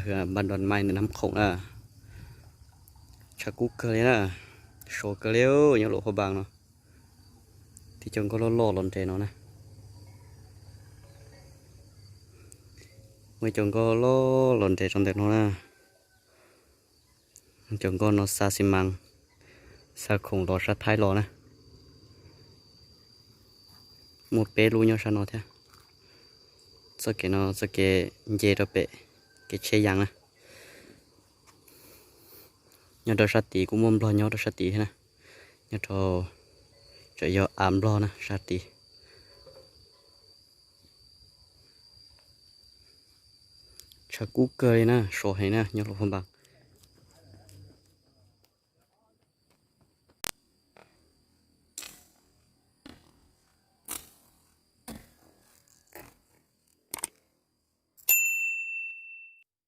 Npaj nrov mai ntawm Nab Khoom na. Tshav kub kawg li na. Sov kawg li nyob Luam Phaj Npas no. Tib cov nkoj loj loj los nres no na. Muaj cov nkoj loj los nres rau ntawm no na. Cov nkoj no xa xi mas, xa khoom los sab Thaib los na. Muaj peb lub nyob sab no thiab. Txoj kev no txoj kev nce rau pem kev tsheb yas na. Nyob rau sab tid kuj muaj nplog nyob rau sab tid thiab na. Nyob rau, tseem yog av nplog na sab tid. Tshav kub kawg li na, sov heev na nyob Luam Phaj Npas.